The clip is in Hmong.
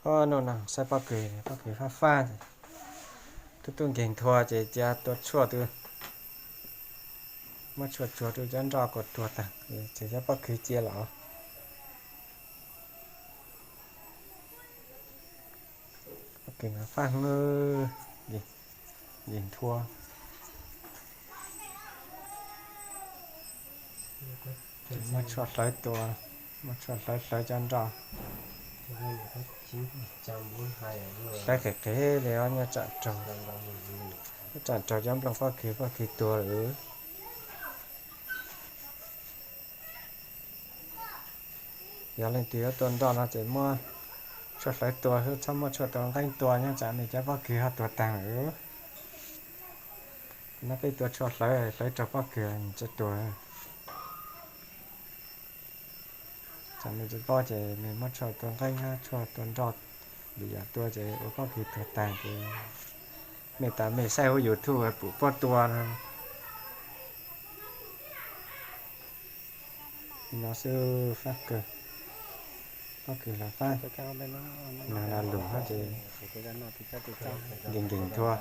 Ob nub no saib pob kws, pob kws faj faj, twb tuaj nkeeg nthua ces cia tua tshuaj twb, muab tshuaj tsuag rau cov nroj kom tuag tag, ces cov pob kws cia los. Pob kws mas faj, nkeeg nthua. Muab tshuaj hlawv tua, muab tshuaj hlawv hlawv cov nroj. Hlawv qis qis li os, nyob tsam raug, nyob tsam raug cov nplooj pob kws, pob kws tuag lawm. Yog leej twg yuav tua nroj no ces muab tshuaj hlawv tua xwb, txhob muab tshuaj tua nqeeb tua, nyob tsam nws cov pob kws ho tuag tag lawm. No peb tua tshuaj hlawv, hlawv raug pob kws nws tsis tuag. Tsam nws tsis paub ces nws muab tshuaj tua nqeeb, tshuaj tua nroj, lwm yam tua ces ua pob kws tuag tag ces mej tas mej saib huv YouTube pum pob tua no. No xwb fab kawg, pob kws los fab, nag los lug hab ces nkeeg nkeeg nthua.